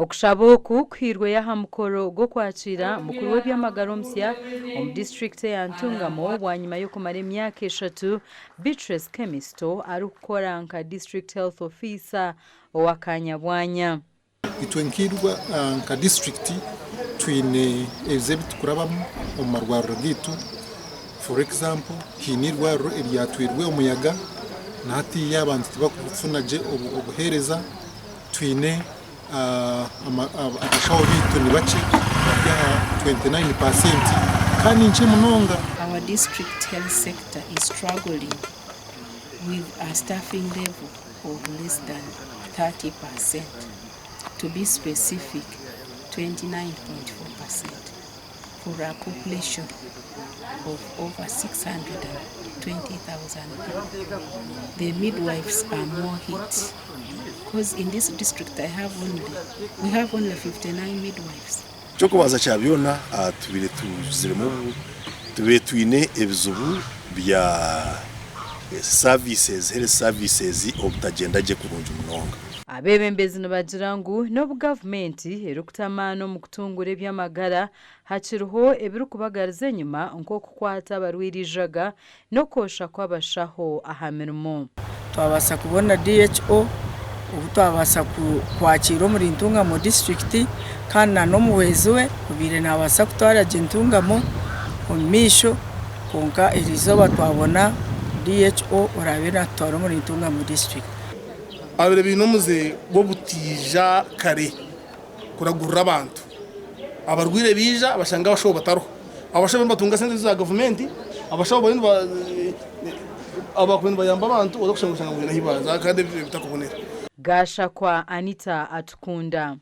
Okushaba oku kuhairweyo aha mukoro gw'okwakiira mukuru w'eby'amagara omusya omu disiturikiti eya Ntungamo bwanyima y'okumara emyaka eshatu Beatrice Kemisto arikukora nka District Health Officer owa Kanyabwanya. Itwe nk'eirwa nka disiturikiti twine ebizibu ebi turikurabamu omu marwariro gaitu. For example, haine eirwariro eryatwirwe omuyaga na hatiiya abantu tibakufuna gye obuheereza. Twine abashaho baitu ni bakye bari aha 29% kandi ni nkye munonga. Our district health sector is struggling with a staffing level of less than 30 per cent, to be specific 29.4 per cent for a population of over 620,000 people. The midwives are more hit because in this district I have only, we have only 59 midwives. Eky'okubanza kya byona tubaire tuziremu tubaire twine ebizibu bya services, health services obutagyenda gye kurungi munonga. Abeebembezi nibagira ngu n'obu gavumenti erikuta amaani omu kutunguura eby'amagara, hakiriho ebirikubagariza enyima nk'okukwata abarwaire eijaga n'okwosha kw'abashaho aha mirimo. Twabaasa kubona DHO obu twabaasa kwakiira omuri Ntungamo disiturikiti kandi na n'omuhwezi we obaire naabaasa kutwara gye Ntungamo omu maisho kwonka eriizooba twabona DHO oraabe naatutwara omuri Ntungamo disiturikiti. Ababaire baine omuze gw'obutaija kare kuragurira abantu, abarwaire baija bashanga abashaho batariho. Abashaho bariyo nibatunga sente za gavumenti, abashaho bariyo abakubaire nibayamba abantu oza kushanga ngu haine ahu baaza kandi ebitakubonera. Gashakwa Anita Atukunda.